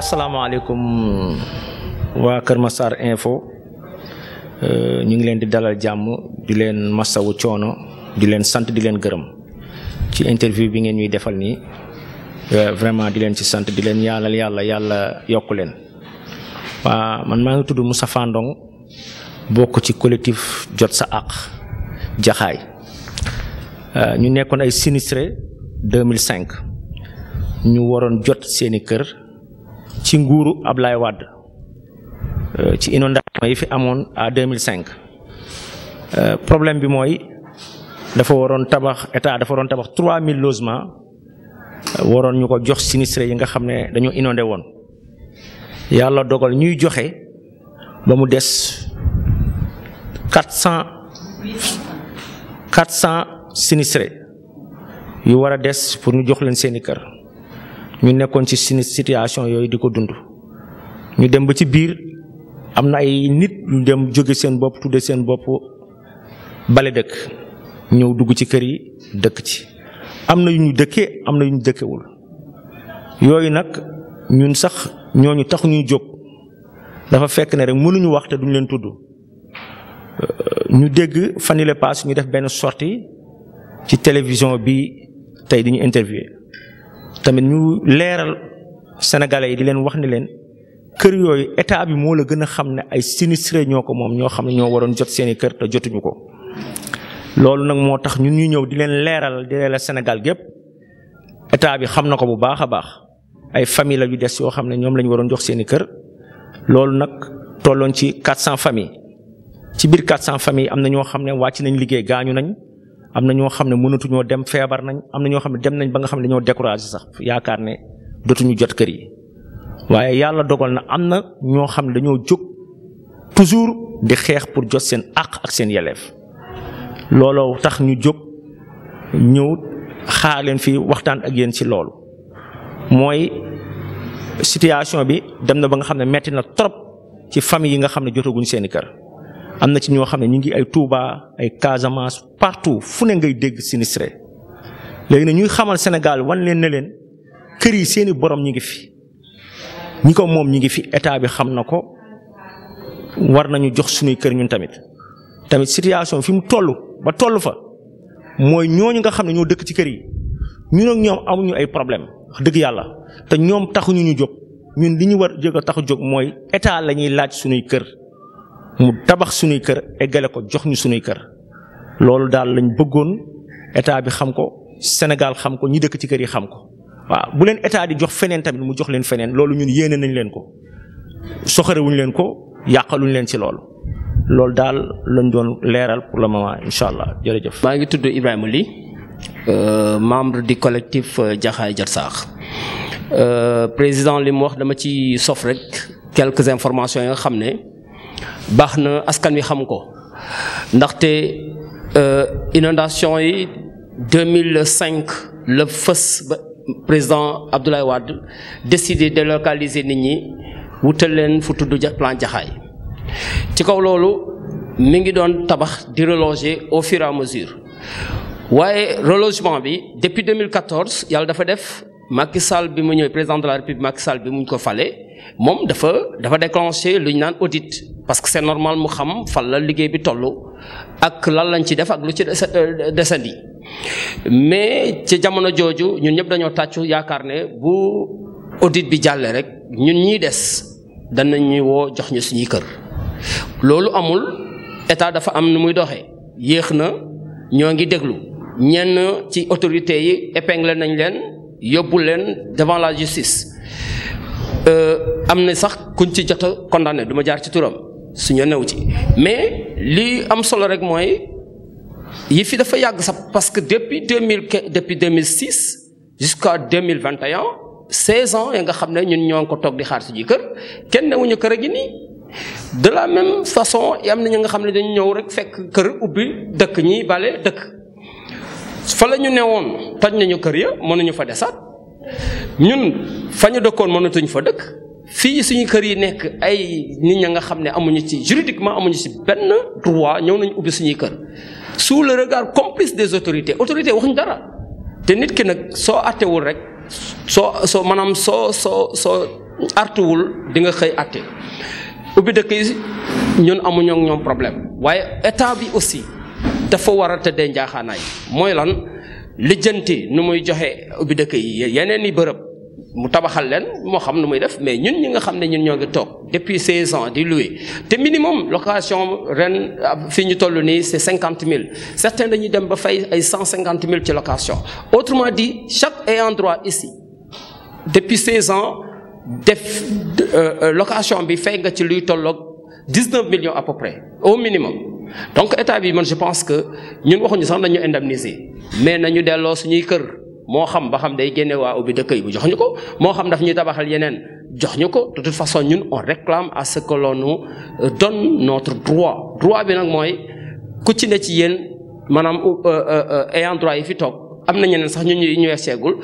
asalaamaaleykum waa Kër Massar Info ñu ngi leen di dalal jàmm di leen masawu coono di leen sant di leen gërëm ci interview bi ngeen ñuy defal nii vraiment di leen ci sant di leen ñaanal yàlla yokku leen. waa man maa ngi tudd Moustapha Ndong bokk ci collectif Jot Sa Àq Jaxaay ñu nekkoon ay sinistré 2005 ñu waroon jot seeni kër ci nguuru Ablaye Wade ci inondation yi fi amoon à 2005 problème bi mooy dafa waroon tabax état dafa waroon tabax 3000 logements waroon ñu ko jox sinistré yi nga xam ne dañoo inondé woon yàlla dogal ñuy joxe ba mu des 400 sinistré yu war a des pour ñu jox leen seeni kër ñu nekkoon ci situation yooyu di ko dund ñu dem ba ci biir am na ay nit ñu dem jóge seen bopp tudde seen bopp bale dëkk ñëw dugg ci kër yi dëkk ci am na yu ñu dëkkee am na yu ñu dëkkewul yooyu nag ñun sax ñooñu taxu ñuy jóg dafa fekk ne rek mënuñu wax te duñ leen tudd ñu dégg fan yii la paase ñu def benn sortie ci télévision bi tey di ñu interviewé tamit ñu leeral sénégalais yi di leen wax ni leen kër yooyu état bi moo la gën a xam ne ay sinistré ñoo ko moom ñoo xam ne ñoo waroon jot seeni kër te jotuñu ko. loolu nag moo tax ñun ñu ñëw di leen leeral Sénégal gépp état bi xam na ko bu baax a baax ay famille la yu des yoo xam ne ñoom la ñu waroon jox seeni kër loolu nag tolloon ci 400 familles ci biir 400 familles am na ñoo xam ne wàcc nañ liggéey gaañu nañ. am na ñoo xam ne mënatuñoo dem feebar nañ am na ñoo xam ne dem nañ ba nga xam ne dañoo découragé sax yaakaar ne dootuñu jot kër yi waaye yàlla dogal na am na ñoo xam ne dañoo jóg toujours di xeex pour jot seen àq ak seen yelleef looloo tax ñu jóg ñëw xaar leen fii waxtaan ak yéen ci loolu mooy situation bi dem na ba nga xam ne metti na trop ci famille yi nga xam ne jotaguñ seeni kër. am na ci ñoo xam ne ñu ngi ay Touba ay Casamance partout fu ne ngay dégg sinistré léegi nag ñuy xamal Sénégal wan leen ne leen kër yi seeni borom ñi ngi fi ñi ko moom ñi ngi fi état bi xam na ko war nañu jox suñuy kër ñun tamit situation fi mu toll ba toll fa mooy ñooñu nga xam ne ñoo dëkk ci kër yi ñun ak ñoom amuñu ay problème wax dëgg yàlla te ñoom taxuñu ñu jóg ñun li ñu war jóg a taxu jóg mooy état la ñuy laaj suñuy kër. mu tabax suñuy kër eggale ko jox ñu suñuy kër loolu daal lañ bëggoon état bi xam ko Sénégal xam ko ñi dëkk ci kër yi xam ko waaw bu leen état di jox feneen tamit mu jox leen feneen loolu ñun yéene nañ leen ko soxorewuñ leen ko yàqaluñ leen ci loolu daal lañ doon leeral pour le moment incha allah jërëjëf. maa ngi tudd Ibrahima Ly membre du collectif Jaxaay Jot Sa Àq président li mu wax dama ci sof rek quelques informations yi nga xam ne. baax na askan wi xam ko ndaxte inondation yi 2005 le fës ba président Abdoulaye Wade décidé de délocaliser nit ñi wutal leen fu tudd plan Jaxaay ci kaw loolu mi ngi doon tabax di reloger au fur et à mesure waaye relogement bi depuis 2014 yàlla dafa def Macky Sall bi mu ñëw président de la République Macky Sall bi mu ko fale moom dafa déclencher lu ñu naan audit parce que c'est normal mu xam fan la liggéey bi toll ak lan lañ ci def ak lu ci desandi mais ci jamono jooju ñun ñëpp dañoo tàccu yaakaar ne bu audit bi jàllee rek ñun ñii des danañu woo jox ñu suñuy kër loolu amul état dafa am nu muy doxee yéex na ñoo ngi déglu ñenn ci autorités yi épinglé nañ leen yóbbu leen devant la justice am na sax kuñ ci jot a condamné du ma jaar ci turam suñu new ci mais li am solo rek mooy yi fi dafa yàgg sax parce que depuis 2006 jusqu'à 2021 16 ans ya nga xam ne ñun ñoo ngi ko toog di xaar suñuy kër kenn newuñu kër a gi nii de la même façon am na ñu nga xam ne dañu ñëw rek fekk kër ubbi dëkk ñi bale dëkk fa la ñu newoon toj nañu kër ya mënuñu fa desaat ñun fa ñu dëkkoon mënatuñ fa dëkk fii suñu kër yi nekk ay nit ña nga xam ne amuñu ci juridiquement amuñu ci benn droit ñëw nañu ubbi suñuy kër sous le regard complice des autorités waxuñ dara te nit ki nag soo attewul rek soo artuwul di nga xëy atte ubbi dëkk yi ñun amuñu ak ñoom problème waaye état bi aussi dafa war a tëddee njaaxaanaay mooy lan lijjanti nu muy joxe ubbi dëkk yi yeneen i bërëb mu tabaxal leen moo xam nu muy def mais ñun ñi nga xam ne ñun ñoo ngi toog depuis 16 ans di louer te minimum location ren fii ñu toll nii c'est 50 000 certains dañuy dem ba fay ay 150 000 ci location autrement dit chaque ayant droit ici depuis 16 ans def location bi fay nga ci luy tolloog 19 millions à peu près au minimum donc état bi man je pense que ñun waxuñu sax nañu indemniser mais nañu delloo suñuy kër moo xam ba xam day génne waa ubbi dëkk yi bu jox ñu ko moo xam daf ñuy tabaxal yeneen jox ñu ko de toute façon ñun on réclame à ce que l'on nous donne notre droit droit bi nag mooy ku ci ne ci yéen maanaam ayant droit yi fi toog am na ñeneen sax ñun ñu seegul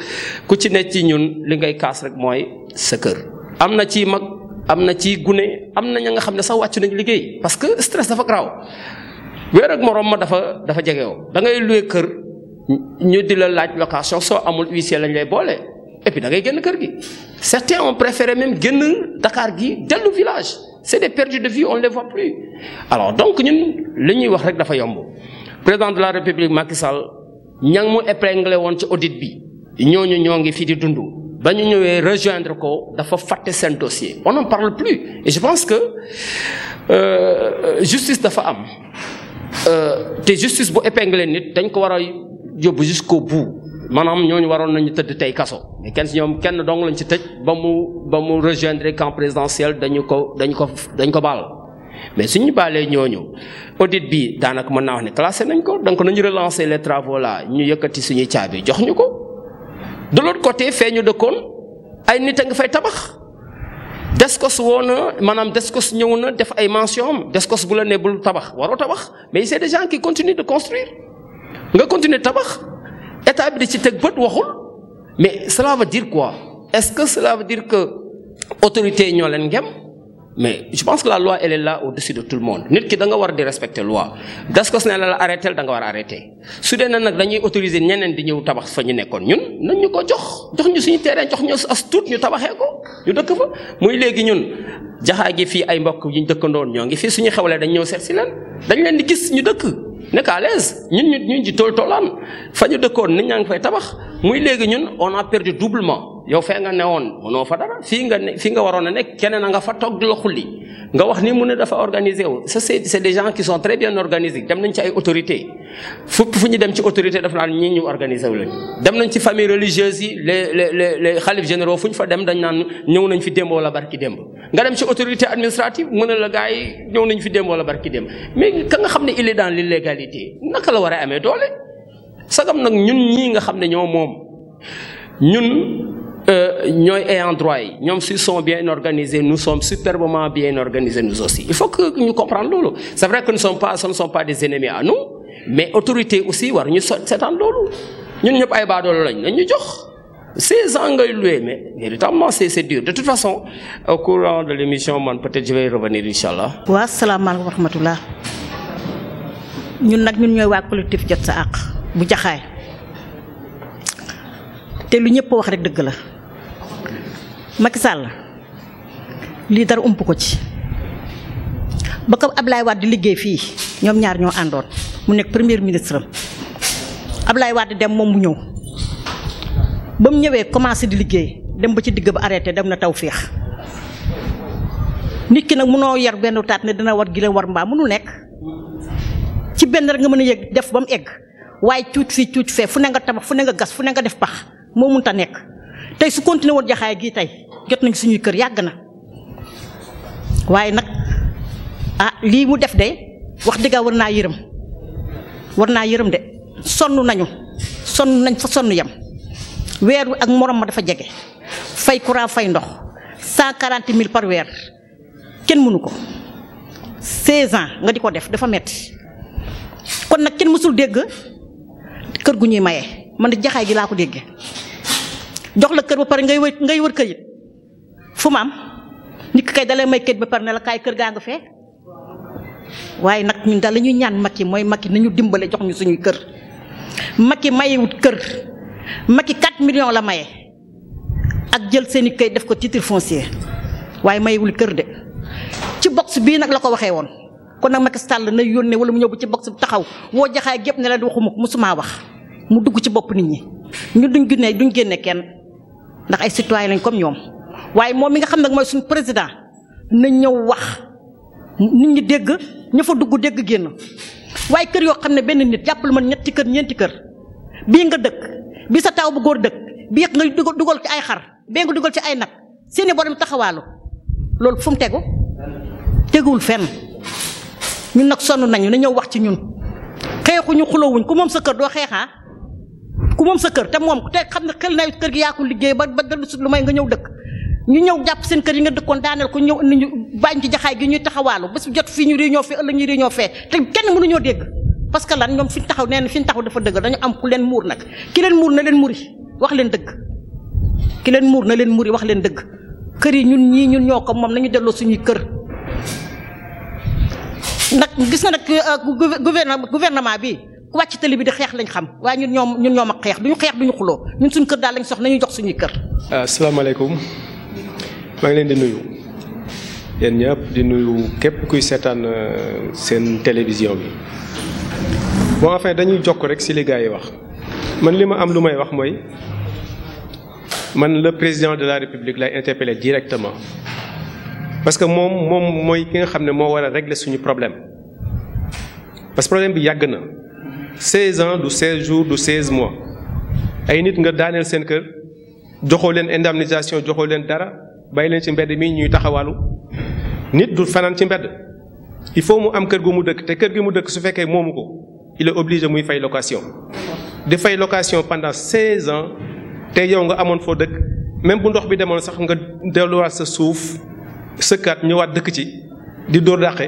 ku ci ne ci ñun li ngay kaas rek mooy sa kër am na ci mag am na ci gune am na ña nga xam ne sax wàccu nañu liggéey parce que stress dafa garaaw weer ak morom ma dafa jegewoo da ngay louer kër ñu di la laaj location soo amul huissier lañ lay boole et puis da ngay génn kër gi certains ont préféré même génn Dakar gi dellu village c'est des pertes de vie on les voit plus alors donc ñun li ñuy wax rek dafa yomb président de la République Macky Sall ñang mu épinglé woon ci audit bi ñooñu ñoo ngi fi di dund ba ñu ñëwee rejoindre ko dafa fàtte seen dossier on n'en parle plus et je pense que justice dafa am te justice bu épinglé nit dañ ko war a yóbbu jusqu'au bout maanaam ñooñu waroon nañu tëdd tey kaso mais kenn si ñoom kenn dong lañ ci tëj ba mu rejoindre camp présidentiel dañ ko baal mais suñu baalee ñooñu audit bi daanaka mën naa wax ne classé nañ ko donc nañu relancer les travaux là ñu yëkkati suñuy caabi jox ñu ko de l'autre côté fee ñu dëkkoon ay nit a nga fay tabax Descos woo na maanaam Descos ñëw na def ay mention am Descos bu la ne bul tabax waroo tabax mais c'est des gens qui continuent de construire nga continuer tabax état bi di ci teg bët waxul mais cela veut dire quoi est-ce que cela veut dire que autorités yi ñoo leen ngem mais je pense que la loi elle est là au-dessus de tout le monde nit ki da nga war di respecter loi Descos ne la arrêté da nga war a arrêté su dee nag dañuy autoriser ñeneen di ñëw tabax fa ñu nekkoon ñun nañ ñu ko jox ñu suñu terrain jox ñu as tuut ñu tabaxee ko ñu dëkk fa muy léegi ñun jaxaay gi fii ay mbokk yi ñu dëkkandoon ñoo ngi fii suñu xewlee dañ ñëw seet si leen dañ leen di gis ñu dëkk nekk à l'aise ñun ji tollaan fa ñu dëkkoon nit ñaa ngi fay tabax muy léegi ñun on a perdu doublement yow fee nga newoon mënoo fa dara fii nga waroon a nekk keneen a nga fa toog di la xulli nga wax ni mu ne dafa organisé wu ça c'est des gens qui sont très bien organisés dem nañ ci ay autorités fu ñu dem ci autorité dafa naan ñii ñu organisé wu lañ dem nañ ci famille religieuse yi les xalif généraux fu ñu fa dem dañ naan ñëw nañ fi démb wala barki démb nga dem ci autorité administrative mu ne la gars yi ñëw nañ fi démb wala barki démb mais ka nga xam ne il est dans l'illégalité naka la war a amee doole sagam nag ñun ñii nga xam ne ñoo moom ñun ñooy ayant droit yi ñoom s'ils sont bien organisés nous sommes superbement bien organisés nous aussi il faut que ñu comprendre loolu c'est vrai que ce ne sont pas des ennemis à nous mais autorités aussi war ñu seetaan loolu ñun ñëpp ay baadoolo lañ nañ ñu jox 16 ans ngay loué mais véritablement c'est dur de toute façon au courant de l'émission man peut-être je vais revenir inchallah. waaw salaamaaleykum wa rahmatullah ñun ñooy waa collectif Jot Sa Àq bu Jaxaay te lu ñëpp wax rek dëgg la Macky Sall lii dara ump ko ci ba ko Ablaye Wade di liggéey fii ñoom ñaar ñoo àndoon mu nekk premier ministre am Ablaye Wade dem moom mu ñëw ba mu ñëwee commencé di liggéey dem ba ci digg ba arrêté dem na Tawfekh nit ki nag mënoo yar benn taat ne dina war gi la war mbaa mënul nekk ci benn rek nga mën a yëg def ba mu egg waaye cuuc fii cuuc fee fu ne nga tabax fu ne nga gas fu ne nga def pax moo mënta nekk tey su continué woon Jaxaay gii tey jot nañ suñuy kër yàgg na waaye nag lii mu def de wax dëgg war naa yërëm de sonn nañ fa sonn yam weer ak morom ma dafa jege fay courant fay ndox 140 000 par weer kenn mënu ko 16 ans nga di ko def dafa metti kon nag kenn mësul dégg kër gu ñuy maye man de Jaxaay gi laa ko déggee jox la kër ba pare ngay wër këyit fu mu am nit ki kay dalay may këyit ba pare ne la kaay kër gaa nga fee waaye nag ñun daal la ñuy ñaan Macky mooy Macky nañu dimbale jox ñu suñuy kër Macky mayewut kër Macky 4 millions la maye ak jël seen i kayit def ko titre foncier waaye mayewul kër de ci box bii nag la ko waxee woon kon nag Macky Sall na yónnee wala mu ñëw ci box bi taxaw woo jaxaay gépp ne leen waxuma ko musumaa wax mu dugg ci bopp nit ñi ñun duñ génne kenn ndax ay citoyen lañ comme ñoom waaye moom mi nga xam nag mooy suñu président na ñëw wax nit ñi dégg ña fa dugg dégg génn waaye kër yoo xam ne benn nit jàppal man ñetti kër ñeenti kër bii nga dëkk bii sa taw bu góor dëkk bii nga dugal ci ay xar bee nga dugal ci ay nag seeni borom taxawaalu loolu fu mu tegu teguwul fenn ñun nag sonn nañu na ñëw wax ci ñun xeexuñu xuloowuñ ku moom sa kër doo xeexaa ku moom sa kër te moom te xam ne xel na kër gi yaa ko liggéey ba dellu si lu may nga ñëw dëkk ñu ñëw jàpp seen kër yi nga dëkkoon daaneel ko ñëw indi ñu bàyyi ci jaxaay gi ñuy taxawaalu bés jot fii ñu réunion fee ëllëg ñu réunion fee te kenn mënuñoo dégg parce que lan ñoom fi ñu taxaw nee na fi ñu taxaw dafa dëgg dañu am ku leen muur nag ki leen muur na leen muri wax leen dëgg ki leen muur na leen muri wax leen dëgg kër yi ñun ñoo ko moom nañu delloo suñuy kër nag gis nga nag gouvernement bi ku wàcc tali bi di xeex lañ xam waaye ñun ñoom ak xeex duñu xuloo ñun suñu kër daal lañ soxla nañu jox suñuy kër. asalaamaaleykum maa ngi leen di nuyu yéen ñëpp di nuyu képp kuy seetaan seen télévision bi bon enfin dañuy jokk rek si li gars yi wax man li ma am lu may wax mooy man le président de la république lay interpellé directement parce que moom mooy ki nga xam ne moo war a régler suñu problème parce que problème bi yàgg na 16 ans du 16 jours du 16 mois ay nit nga daaneel seen kër joxoo leen indemnisation joxoo leen dara bàyyi leen ci mbedd mi ñuy taxawalu nit du fanaan ci mbedd il faut mu am kër gu mu dëkk te kër gi mu dëkk su fekkee moomu ko il est obligé muy fay location di fay location pendant 16 ans te yow nga amoon foo dëkk même bu ndox bi demoon sax nga delluwaat sa suuf sëkkaat ñëwaat dëkk ci di dóor dàqe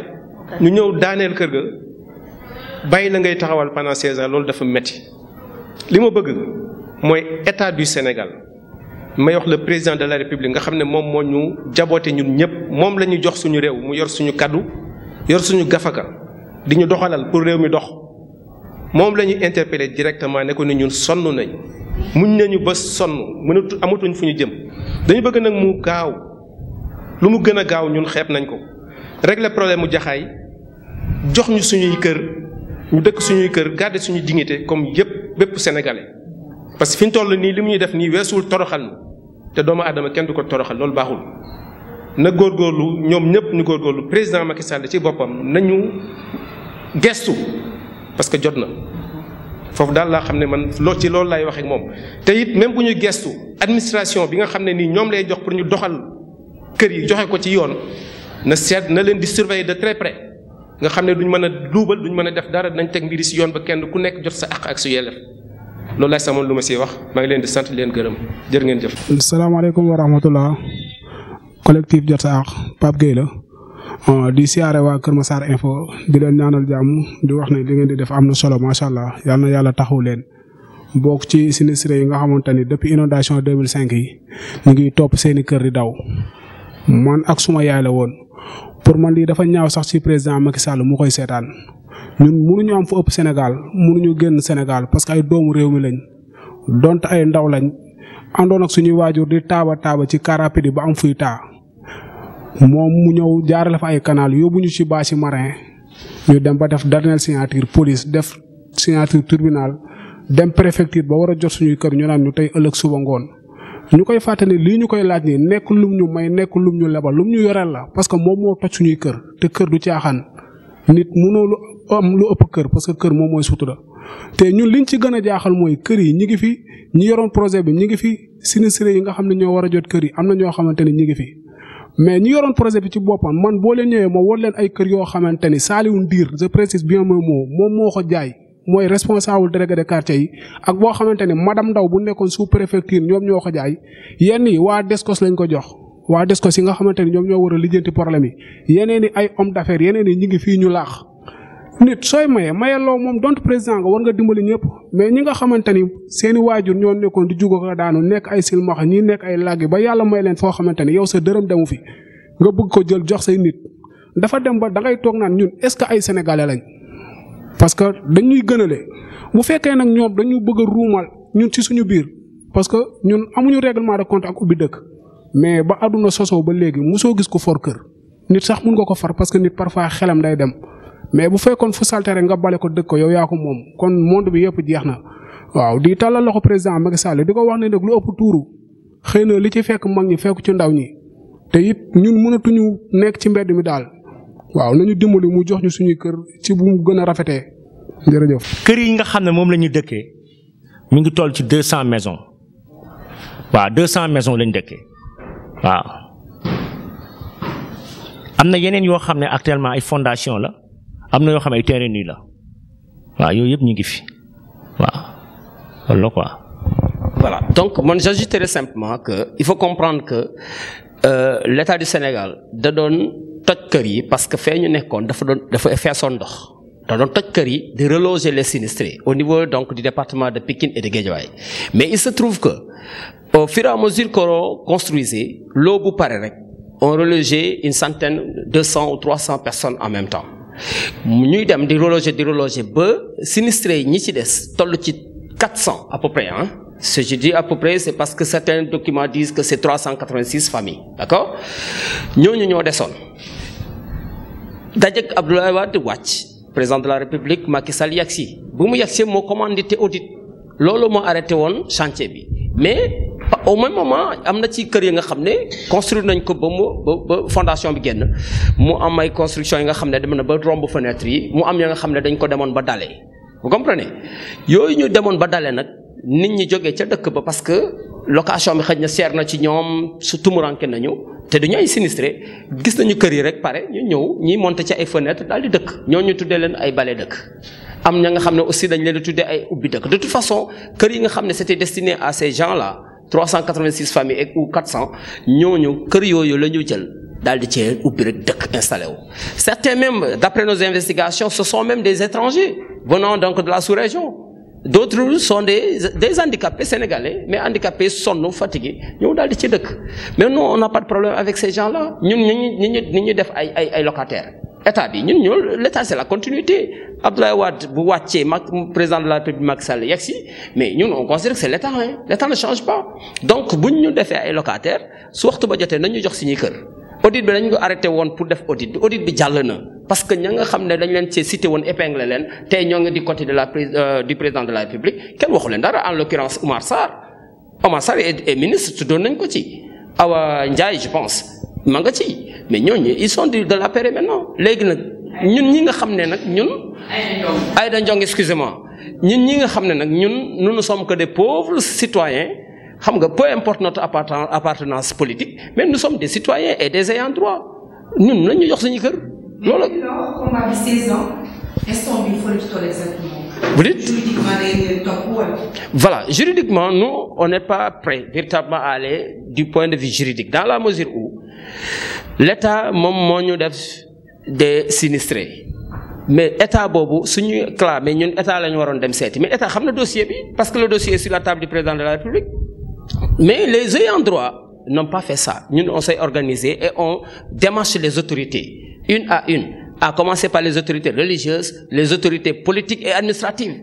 ñu ñëw daaneel kër ga bàyyi la ngay taxawal pendant 16 ans loolu dafa metti li ma bëgg mooy état du Sénégal may wax le président de la république nga xam ne moom moo ñu jaboote ñun ñëpp moom la ñu jox suñu réew mu yor suñu kaddu yor suñu gafaka di ñu doxalal pour réew mi dox moom la ñuy interpeller directement ne ko ni ñun sonn nañ muñ nañu ba sonn amatuñ fu ñu jëm dañu bëgg nag mu gaaw lu mu gën a gaaw ñun xeeb nañ ko régler problème mu jaxaay jox ñu suñuy kër ñu dëkk suñuy kër garder suñu dignité comme bépp sénégalais parce que fi ñu toll nii li mu ñuy def nii weesuwul toroxal ñu te doomu aadama kenn du ko toroxal loolu baaxul na góorgóorlu ñoom ñëpp ñu góorgóorlu président Macky Sall ci boppam nañu gestu parce que jot na foofu daal laa xam ne man ci loolu laay wax ak moom te it même bu ñuy gestu administration bi nga xam ne nii ñoom lay jox pour ñu doxal kër yi joxe ko ci yoon na seet na leen di surveiller de très près nga xam ne duñ mën a duubal duñ mën a def dara nañ teg mbiri si yoon ba kenn ku nekk jot sa àq ak su yelleef loolu laay samoon lu ma siy wax maa ngi leen di sant leen gërëm jërë ngeen jëf. salaamaaleykum wa rahmatullah collectif Jot Sa Àq Pape Gueye la di siyaare waa Kër Massar Info di leen ñaanal jàmm di wax ne li ngeen di def am na solo macha allah yal na yàlla taxaw leen bokk ci sinistré yi nga xamante ni depuis inondation 2005 yi ñu ngi topp seeni kër di daw man ak suma yaay la woon pour man lii dafa ñaaw sax ci président Macky Sall mu koy seetaan. ñun mënuñu am fu ëpp Sénégal mënuñu génn Sénégal parce que ay doomu réew mi lañ donte ay ndaw lañ àndoon ak suñuy waajur di taaba ci car rapide ba am fuy taa moom mu ñëw jaarale fa ay canal yóbbu ñu ci bâche marin ñu dem ba def dernière signature police def signature tribunal dem préfecture ba war a jot suñuy kër ñu naan ñu tey ëllëg suba ngoon ñu koy fàttali lii ñu koy laaj nii nekk lum ñu may nekk lum ñu lebal lum ñu yoreel la parce que moom moo toj suñuy kër te kër du caaxaan nit mënoo am lu ëpp kër parce que kër moom mooy sutura te ñun liñ ci gën a jaaxal mooy kër yi ñi ngi fi ñi yoroon projet bi ñi ngi fi sinistré yi nga xam ne ñoo war a jot kër yi am na ñoo xamante ni ñi ngi fi mais ñi yoroon projet bi ci boppam man boo leen ñëwee ma won leen ay kër yoo xamante ni Saliou Ndir je précise bien moom moo ko jaay mooy responsable délégué de quartier yi ak boo xamante ni madame Ndaw bu nekkoon sous préfecture ñoom ñoo ko jaay yenn yi waa Descos lañ ko jox waa Descos yi nga xamante ni ñoom ñoo war a lijjanti problème yi yeneen i ay homme d'affaires yeneen i ñi ngi fii ñu laax nit sooy mayeloo moom donte président nga war nga dimbali ñëpp mais ñi nga xamante ni seeni waajur ñoo nekkoon di jugo ko daanu nekk ay silmaxa ñi nekk ay laggi ba yàlla may leen foo xamante ni yow sa dërëm demu fi nga bëgg ko jël jox say nit dafa dem ba da ngay toog naan ñun est-ce que ay sénégalais lañ parce que dañuy gënale bu fekkee nag ñoom dañu bëgg a ruumal ñun ci suñu biir parce que ñun amuñu règlement de compte ak ubbi dëkk mais ba àdduna sosoo ba léegi mosoo gis ko for kër nit sax mun nga ko far parce que nit parfois xelam day dem mais bu fekkoon fu salte rek nga bale ko dëkk ko yow yaa ko moom kon monde bi yëpp jeex na waaw di tàllal loxo président Macky Sall di ko wax ne nag lu ëpp tuuru xëy na li ci fekk mag ñi fekk ci ndaw ñi te it ñun mënatuñu nekk ci mbedd mi daal waaw nañu dimbali mu jox ñu suñuy kër ci bu mu gën a rafetee jërëjëf. kër yi nga xam ne moom la ñu dëkkee mi ngi toll ci 200 maisons waaw 200 maisons lañ dëkkee waaw am na yeneen yoo xam ne actuellement ay fondation la am na yoo xam ne ay terrain nu la waaw yooyu yëpp ñu ngi fi waaw loolu quoi. Voilà, donc moi j'ajouterais simplement qu'il faut comprendre que l'État du Sénégal da doon toj kër yi parce que fee ñu nekkoon dafa feesoon ndox da doon toj kër yi di reloger les sinistrés au niveau donc du département de Pikine et de Guédiawaye mais il se trouve que au fur et à mesure qu'on construisait l'eau bu pare rek on relogeait une centaine 200 ou 300 personnes en même temps ñuy dem di reloger ba sinistrés yi ñi ci des toll ci 400 à peu près hein. Ce que je dis à peu près, c'est parce que certains documents disent que c'est 386 familles. D'accord? Ñooñu ñoo desoon. Dajek Abdoulaye Wade wàcc président de la République Macky Sall yagsi bu mu yagsi moo commandité audit loolu moo arrêté woon chantier bi mais au même moment am na ci kër yi nga xam ne construire nañ ko ba fondation bi génn mu am ay construction yi nga xam ne dem na ba romb fenêtre yi mu am ya nga xam ne dañ ko demoon ba dalee. Vous comprenez? Yooyu ñu demoon ba dalee nag. Nit ñi jógee ca dëkk ba parce que location bi xëj na seer na ci ñoom su tumuranke nañu te duñu ay sinistré gis nañu kër yi rek pare ñu ñëw ñiy monter ci ay fenêtre daal di dëkk ñooñu tuddee leen ay bale dëkk am ña nga xam ne aussi dañ leen di tuddee ay ubbi dëkk de toute façon kër yi nga xam ne c'était destiné à ces gens là 386 familles ou 400 ñooñu kër yooyu la ñu jël daal di cee ubbi rek dëkk installé wu. Certains même d'après nos investigations ce sont même des étrangers venant donc de la sous-région. D'autres sont des handicapés sénégalais, mais handicapés sont fatigués. Nous, dans les mais nous, on n'a pas de problème avec ces gens-là. Nous, nous, def ay locataires. État bi, l'État, c'est la continuité. Abdoulaye Wade, Bouaché, président de la République Macky Sall, Yaxi, mais nous, on considère que c'est l'État, hein. L'État ne change pas. Donc, si nous devons faire ay locataires, surtout, nous jox signé kër. Audit bi dañ ko arrêté woon pour def audit bi jàll na parce que ña nga xam ne dañ leen ci cité woon épinglé leen tey ñoo ngi di côté de du président de la République kenn waxu leen dara en l'occurrence Oumar Sarr est ministre tuddoon nañ ko ci Awa Ndiaye je pense ma nga ci mais ñooñu ils sont de l'APR maintenant léegi nag ñun ñi nga xam ne nag ñun Aïda Ndiong excusez-moi ñun ñi nga xam ne nag ñun nous ne sommes que des pauvres citoyens xam nga peu importe notre appartenance politique mais nous sommes des citoyens et des ayants droit ñun nañu jox suñu kër. loolu combat bi 16 ans instant bi faut le toll exactement. Vous dites juridiquement day topp wala. Voilà, juridiquement nous on n'est pas prêt véritablement à aller du point de vue juridique dans la mesure où l'État moom moo ñu def des sinistrés mais État boobu suñu clamé ñun État la ñu waroon dem seeti mais État xam na dossier bi parce que le dossier est sur la table du président de la République. Mais les ayants droit n'ont pas fait ça. Nous, on s'est organisé et on démarche les autorités, une, à commencer par les autorités religieuses, les autorités politiques et administratives.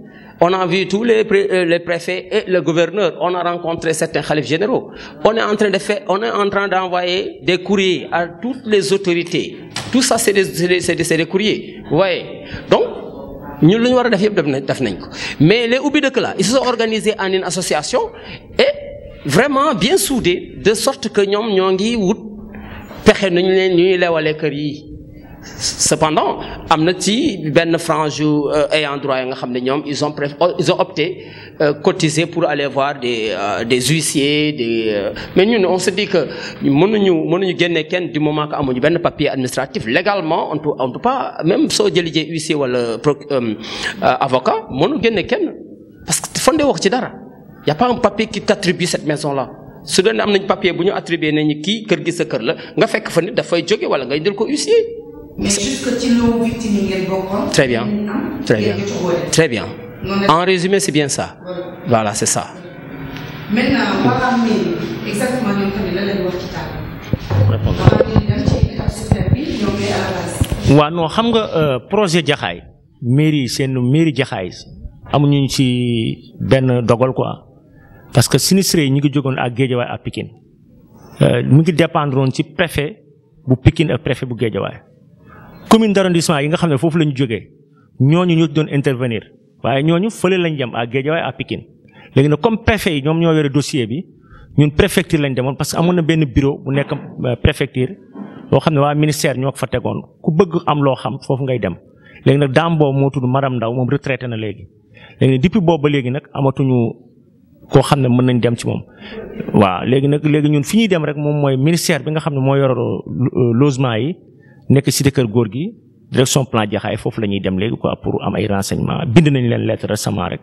On a vu tous les préfets et le gouverneur. On a rencontré certains khalifes généraux. On est en train d'envoyer des courriers à toutes les autorités. Tout ça, c'est des courriers. Vous voyez? Donc, nous, nous avons fait. Mais les Oubi de Kla, ils se sont organisés en une association et vraiment bien soudés, de sorte que nous avons pexe nañu leen ñuy lewalee kër yi cependant am na ci benn frange ayant droit yi nga xam ne ñoom ils ont opté cotiser pour aller voir des huissiers mais ñun on se dit que mënuñu génne kenn du moment que amuñu benn papier administratif légalement on peut pas même soo jëlijee huissier wala avocat mënu génne kenn parce que fondé wax ci dara y a pas un papier qui t'attribue cette maison là. su doon am nañ papier bu ñu attribué nañu kii kër gi sa kër la nga fekk fa nit dafay jóge wala ngay jël ko huissier. mais jusque ci loo victime yi ngeen bokkoon. Très bien, très bien, très bien. En résumé, c'est bien ça. Voilà, c'est ça. Maintenant, waa mairie exactement ñoom tamit lan lañ wax ci table. waa mairie dañ ci étape super bi ñoom ñooy à la base. waaw non xam nga projet Jaxaay mairie seen mairie Jaxaay amuñu ci benn dogal quoi. parce que sinistré yi ñu ngi jógoon ak Guédiawaye ak Pikine mu ngi dépendre woon ci préfet bu Pikine ak préfet bu Guédiawaye commune d'arrondissement yi nga xam ne foofu la ñu jógee ñooñu ñoo doon intervenir waaye ñooñu fële lañ jëm ak Guédiawaye ak Pikine léegi nag comme préfet yi ñoom ñoo yore dossier bi ñun préfecture lañ demoon parce que amoon na benn bureau bu nekk préfecture loo xam ne waa ministère ñoo ko fa tegoon ku bëgg am loo xam foofu ngay dem léegi nag daam boobu moo tudd madame Ndaw moom retraité na léegi nag depuis boobu ba léegi nag amatuñu koo xam ne mën nañ dem ci moom waaw léegi ñun fi ñuy dem rek moom mooy ministère bi nga xam ne moo yor logement yi nekk cité kër góor gi direction plan Jaxaay foofu la ñuy dem léegi quoi pour am ay renseignements bind nañ leen lettre récemment rek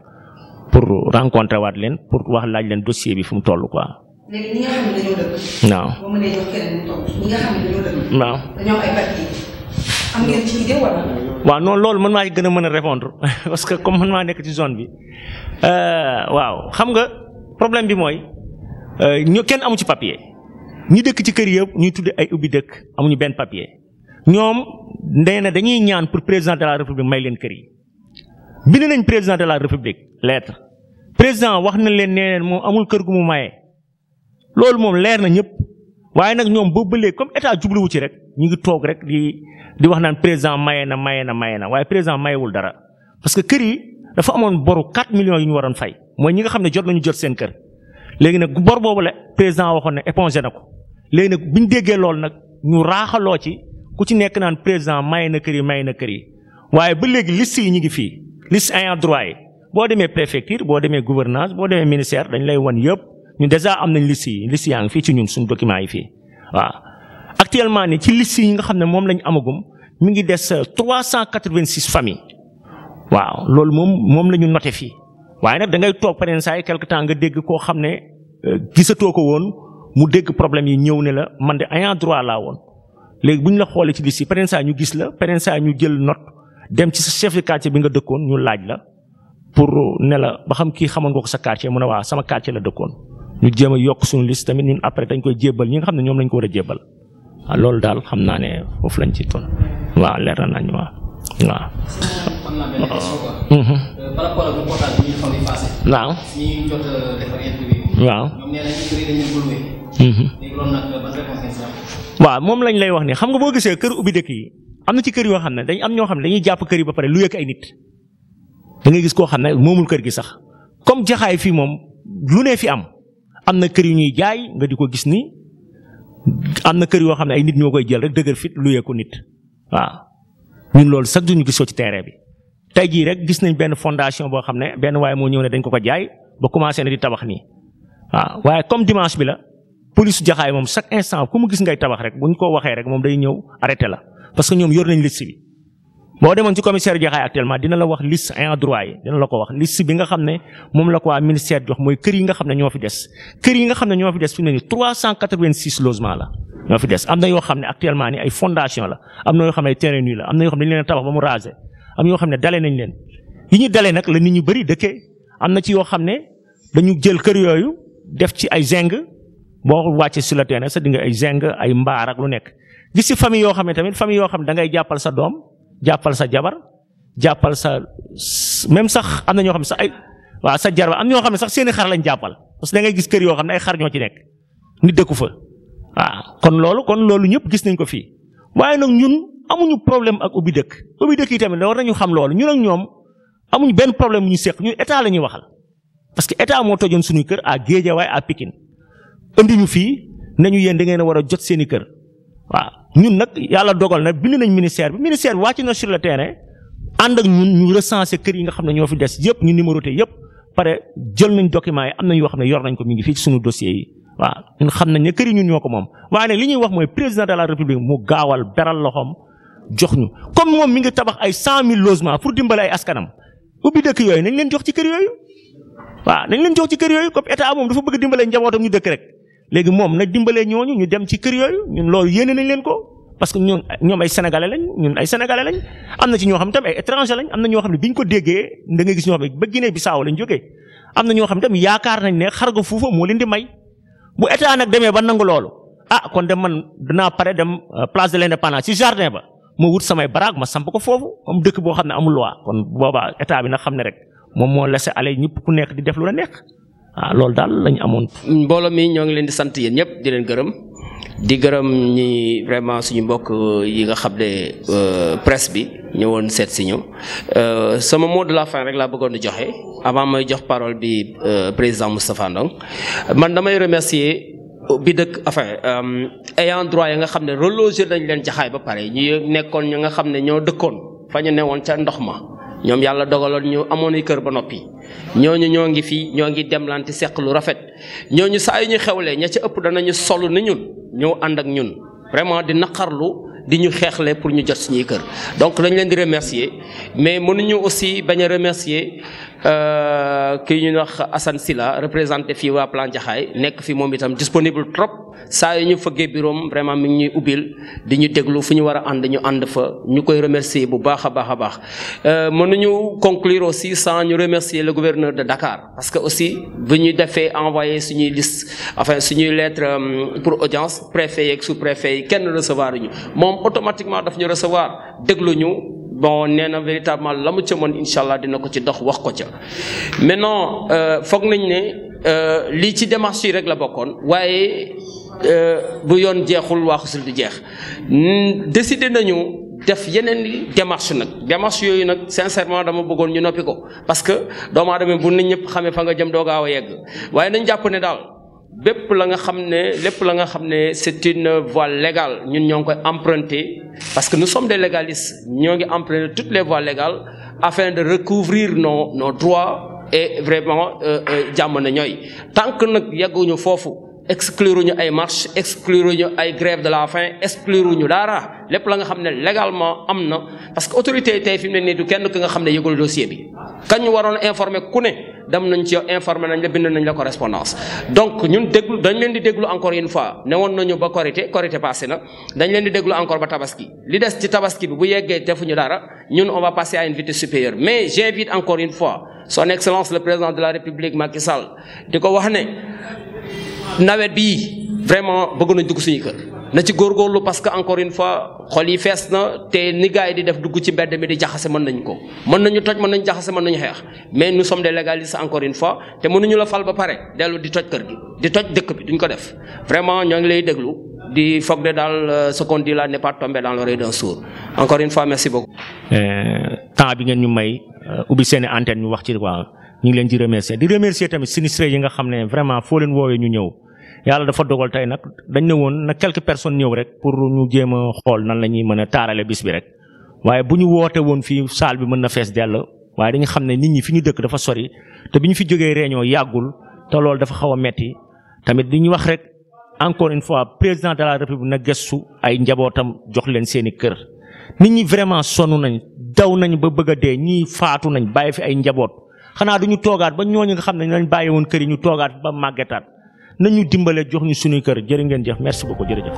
pour rencontrer waat leen pour wax laaj leen dossier bi fu mu toll quoi. léegi ñi nga xam ne dañoo dëkk. waaw boo mënee jox keneen mu tontu ñi nga xam ne dañoo dëkk. waaw dañoo am ay papiers. am ngeen ci idée wala. waaw non loolu man maa gën a mën a répondre parce que comme man maa nekk ci zone bi waaw xam nga problème bi mooy ñu kenn amu ci papier ñi dëkk ci kër yëpp ñuy tudde ay ubbi dëkk amuñu benn papier ñoom nee na dañuy ñaan pour président de la république may leen kër yi bind nañ président de la république lettre président wax na leen nee na moom amul kër gu mu maye loolu moom leer na ñëpp waaye nag ñoom boobu ba léegi comme état jubluwu ci rek ñu ngi toog rek di wax naan président maye na waaye président mayewul dara parce que kër yi dafa amoon boru 4 millions yu ñu waroon fay mooy ñi nga xam ne jot nañu jot seen kër léegi nag bor boobu la président waxoon ne épongé na ko léegi nag bu ñu déggee loolu nag ñu raaxaloo ci ku ci nekk naan président maye na kër yi waaye ba léegi liste yi ñu ngi fii liste ayant droit yi boo demee préfecture boo demee gouvernance boo demee ministère dañ lay wan yëpp ñun déjà am nañ liste yaa ngi fii ci ñun suñu document yi fii waaw. actuellement ni ci liste yi nga xam ne moom lañ amagum mi ngi des 386 familles waaw loolu moom la ñu noté fii waaye nag da ngay toog par exemple saa yi quelque temps nga dégg koo xam ne gisatoo ko woon mu dégg problème yi ñëw ne la man de ayant droit laa woon léegi bu ñu la xoolee ci liste yi par exemple saa ñu gis la par exemple saa ñu jël note dem ci sa chef de quartier bi nga dëkkoon ñu laaj la pour ne la ba xam kii xamoon nga ko sa quartier mu ne waaw sama quartier la dëkkoon ñu jéem a yokk suñu liste tamit ñun après dañ koy jébbal ñi nga xam ne ñoom lañ ko war a jébbal waaw loolu daal xam naa ne foofu lañ ci toll waaw leer na nañ waaw. xam naa benn question quoi. par rapport ak reportage bi ñu xam ne passé. waaw ñi jot a defar interview. waaw ñoom nee nañ ñu bëri dañu leen léegi loolu nag ban réponse ngeen si am. waaw moom lañ lay wax ni xam nga boo gisee kër ubbi dëkk yi am na ci kër yoo xam ne dañ am ñoo xam ne dañuy jàpp kër yi ba pare lu yëkk ay nit da ngay gis koo xam ne moomul kër gi sax comme Jaxaay fii moom lu ne fi am na kër yu ñuy jaay nga di ko gis ni am na kër yoo xam ne ay nit ñoo koy jël rek dëgër fit lu yëkku nit waaw ñun loolu sax duñu gisoo ci terrain bi tey jii rek gis nañ benn fondation boo xam ne benn waaye moo ñëw ne dañ ko jaay ba commencé na di tabax nii waaw waaye comme dimanche bi la police Jaxaay moom chaque instant ku mu gis ngay tabax rek buñ ko waxee rek moom day ñëw arrêté la parce que ñoom yor nañ liste bi boo demoon ci commissaire Jaxaay actuellement dina la wax liste ayant droit yi dina la ko wax liste bi nga xam ne moom la ko waa ministère jox mooy kër yi nga xam ne ñoo fi des kër yi nga xam ne ñoo fi des fi mu ne nii 386 logements la ñoo fi des am na yoo xam ne actuellement ni ay fondation la am na yoo xam ne ay terrain nu la am na yoo xam ne dañ leen tabax ba mu rasé am yoo xam ne dalee nañ leen yi ñu dalee nag la nit ñu bëri dëkkee am na ci yoo xam ne dañu jël kër yooyu def ci ay zinc boo wàccee sur le terrain sa di nga ay zinc ay mbaar ak lu nekk gis ci famille yoo xam ne tamit famille yoo xam ne da ngay jàppal sa doom jàppal sa jabar jàppal sa même sax am na ñoo xam ne sax ay waaw sa jarba am ñoo xam ne sax seeni xar lañ jàppal parce que da ngay gis kër yoo xam ne ay xar ñoo ci nekk nit dëkku fa waaw kon loolu ñëpp gis nañ ko fii waaye nag ñun amuñu problème ak ubbi dëkk yi tamit war nañu xam loolu ñun ak ñoom amuñu benn problème ñu seq ñun état la ñuy waxal parce que état moo tojoon suñuy kër à Guédiawaye à Pikine indi ñu fii nañu yéen da ngeen a war a jot seeni kër waaw ñun nag yàlla dogal na bind nañ ministère bi wàcc na sur le terrain ànd ak ñun ñu recenser kër yi nga xam ne ñoo fi des yëpp ñu numéroté yëpp pare jël nañ documents yi am nañ yoo xam ne yor nañ ko mi ngi fii ci suñu dossiers yi waaw ñun xam nañ ne kër yi ñun ñoo ko moom waaye nag li ñuy wax mooy président de la république mu gaawal beral loxoom jox ñu comme moom mi ngi tabax ay 100 000 logements pour dimbale ay askanam ubbi dëkk yooyu nañ leen jox ci kër yooyu waaw nañ leen jox ci kër yooyu comme état moom dafa bëgg dimbale njabootam ñu dëkk rek léegi moom na dimbalee ñooñu ñu dem ci kër yooyu ñun loolu yéene nañ leen ko parce que ñoom ay sénégalais lañ ñun ay sénégalais lañ am na ci ñoo xam ne tam ay étranger lañ am na ñoo xam ne biñ ko déggee da ngay gis ñoo xam ne ba Guinée Bissau lañ jógee am na ñoo xam ne tam yaakaar nañ ne xarga fuufa moo leen di may bu état nag demee ba nangu loolu kon de man dinaa pare dem place de l'indépendance ci jardin ba ma wut samay baraag ma samp ko foofu comme dëkk boo xam ne amul loi kon boobaa état bi nag xam ne rek moom moo laissé aller ñëpp ku nekk di def lu la neex loolu daal lañ amoon. mbooloo mi ñoo ngi leen di sant yéen ñëpp di leen gërëm di gërëm ñi vraiment suñu mbokk yi nga xam ne presse bi ñëwoon seet si ñu sama mot de la fin rek laa bëggoon di joxe avant may jox parole bi président Moustapha Ndong man damay remercier bi dëkk ayant droit yi nga xam ne reloger nañ leen Jaxaay ba pare ñu nekkoon ñu nga xam ne ñoo dëkkoon fa ñu newoon ca ndox ma ñoom yàlla dogaloon ñu amoon ay kër ba noppi ñooñu ñoo ngi fii ñoo ngi demlante seq lu rafet ñooñu saa yu ñu xewlee ña ca ëpp danañu solu ni ñun ñëw ànd ak ñun vraiment di naqarlu di ñu xeexle pour ñu jot suñuy kër donc dañ leen di remercier mais mënuñu aussi bañ a remercier kii ñu wax Assane Sylla représenté fii waa Plan Jaxaay nekk fi moom itam disponible trop saa yu ñu fëggee bureau vraiment mi ngi ñuy ubbil di ñu déglu fu ñu war a ànd ñu ànd fa ñu koy remercier bu baax a baax a baax. mënuñu conclure aussi sans ñu remercier le gouverneur de Dakar parce que aussi bu ñu defee envoyé suñuy liste suñuy lettre pour audience préfet yeeg sous-préfet yi kenn recevoir ñu moom automatiquement daf ñu recevoir déglu ñu. bon nee na véritablement la mu ca mën incha allah dina ko ci dox wax ko ca maintenant foog nañ ne lii ci démarche yi rek la bokkoon waaye bu yoon jeexul waaxusul di jeex décidé nañu def yeneen démarche nag démarche yooyu nag sincèrement dama bëggoon ñu noppi ko parce que doomu aadama bu nit ñëpp xamee fa nga jëm doo gaaw a yegg waaye nañ jàpp ne daal lépp la nga xam ne c'est une voie légale ñun ñoo ngi koy emprunter parce que nous sommes des légalistes ñoo ngi emprunter toutes les voies légales afin de recouvrir nos droits et vraiment jàmm na ñooy tant que nag yegguñu foofu exclure ñu ay marche exclure ñu ay grève de la faim exclure ñu dara lépp la nga xam ne légalement am na parce que autorité yi tey fi mu ne nii du kenn ki nga xam ne yëgul dossier bi kañ waroon informer ku ne dem nañ ci yow informer nañ la bind nañ la correspondance donc ñun déglu dañ leen di déglu encore une fois ne woon nañu ba korité passé na dañ leen di déglu encore ba tabaski li des ci tabaski bi bu yeggee defuñu dara ñun on va passer à une vitesse supérieure mais j'invite encore une fois son excellence le président de la République Macky Sall di ko wax ne nawet bii vraiment bëgg nañ dugg suñu kër na ci góorgóorlu parce que encore une fois xol yi fees na te ni gars yi di def dugg ci mbedd mi di jaxase mën nañ ko mën nañu toj mën nañu jaxase mën nañu xeex mais nous sommes des légalistes encore une fois te mënuñu la fal ba pare dellu di toj kër gi di toj dëkk bi duñ ko def vraiment ñoo ngi lay déglu di foog de daal ce qu'on dit là n'est pas tombé dans l'oreille d'un sourd encore une fois merci beaucoup. temps bi ngeen ñu may ubbi seen antenne ñu wax ci quoi ñu ngi leen di remercier tamit sinistré yi nga xam ne vraiment foo leen woowee ñu ñëw. yàlla dafa dogal tey nag dañ ne woon na quelques personnes ñëw rek pour ñu jéem a xool nan la ñuy mën a taarale bis bi rek waaye bu ñu woote woon fii salle bi mën na fees dell waaye dañu xam ne nit ñi fi ñu dëkk dafa sori te bi ñu fi jógee réunion yàggul te loolu dafa xaw a metti tamit di ñu wax rek encore une fois président de la république na gëstu ay njabootam jox leen seeni kër nit ñi vraiment sonn nañ daw nañ ba bëgg a dee ñii faatu nañ bàyyi fi ay njaboot xanaa duñu toogaat ba ñooñu nga xam ne nañ bàyyi woon kër yi ñu toogaat ba màggetaat nañu dimbale jox ñu suñuy kër jërë ngeen jëf merci beaucoup jërëjëf